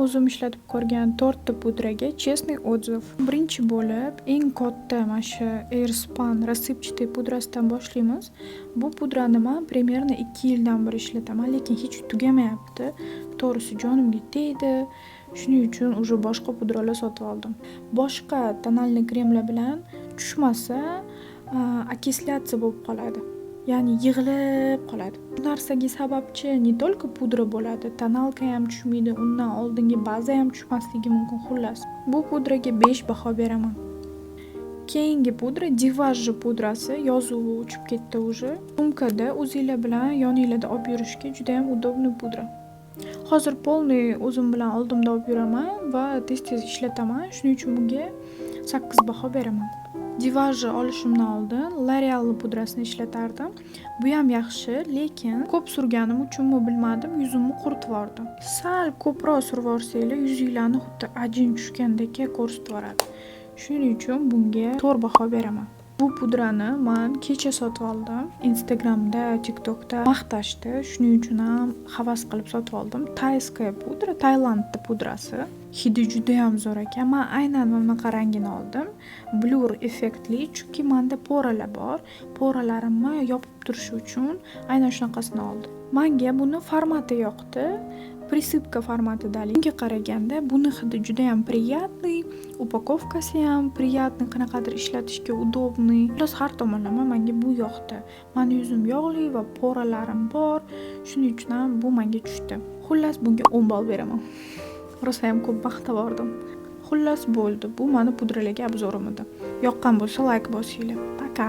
O'zim ishlatib ko'rgan to'rtta pudraga честный отзыв. Birinchi bo'lib, eng katta mana shu Airspun рассыпчатый pudrasidan boshlaymiz. Bu pudrani man примерно 2 yildan beri ishlataman, lekin hech tugamayapti. To'g'risi, jonimga tegdi. Shuning uchun уже boshqa pudralar sotib oldim. Boshqa тональный kremlar bilan tushmasa, окисляться bo'lib qoladi. Ya'ni yig'ilib qoladi. Bu narsaga sababchi не только pudra bo'ladi, тоналка ham tushmaydi, undan oldingi baza ham tushmasligi mumkin, xullas. Bu pudraga 5 baho beraman. Keyingi pudra Divage pudrasi, yozuvi o'chib ketdi уже. Sumkada o'zinglar bilan yoninglarda olib yurishga judayam удобный pudra. Hozir полный o'zim bilan oldimda olib yuraman va tez-tez ishlataman. Shuning uchun bunga 8 baho beraman. Divage olishimdan oldin L'Oreal pudrasini ishlatardim. Bu ham yaxshi, lekin ko'p surganim uchunmi, bilmadim, yuzimni quritib yubordi. Sal ko'proq surib yuborsanglar, yuzinglarni xuddi ajin tushgandek ko'rsatib yuboradi. Shuning uchun bunga 4 baho beraman. Bu pudrani man kecha sotib oldim. Instagramda, TikTokda maqtashdi. Shuning uchun ham havas qilib sotib oldim. Тайская pudra, Tailandda pudrasi. Hidi judayam zo'r ekan. Man aynan mana bunaqa rangini oldim. Blur effektli, chunki manda пора lar bor. Пора larimni yopib turishi uchun aynan shunaqasini oldim. Manga buni formati yoqdi. Присыпка formatidalik. Bunga qaraganda buni hidi judayam приятный, упаковка si ham приятный, qanaqadir ishlatishga удобный. Xullas, har tomonlama menga bu yoqdi. Mani yuzim yog'li va пора larim bor. Shuning uchun ham bu menga tushdi. Xullas, bunga 10 ball beraman. Rosayam ko'p maqtab yubordim. Xullas, bo'ldi. Bu mani pudralarga обзор im edi. Yoqqan bo'lsa, layk bosinglar. Пока.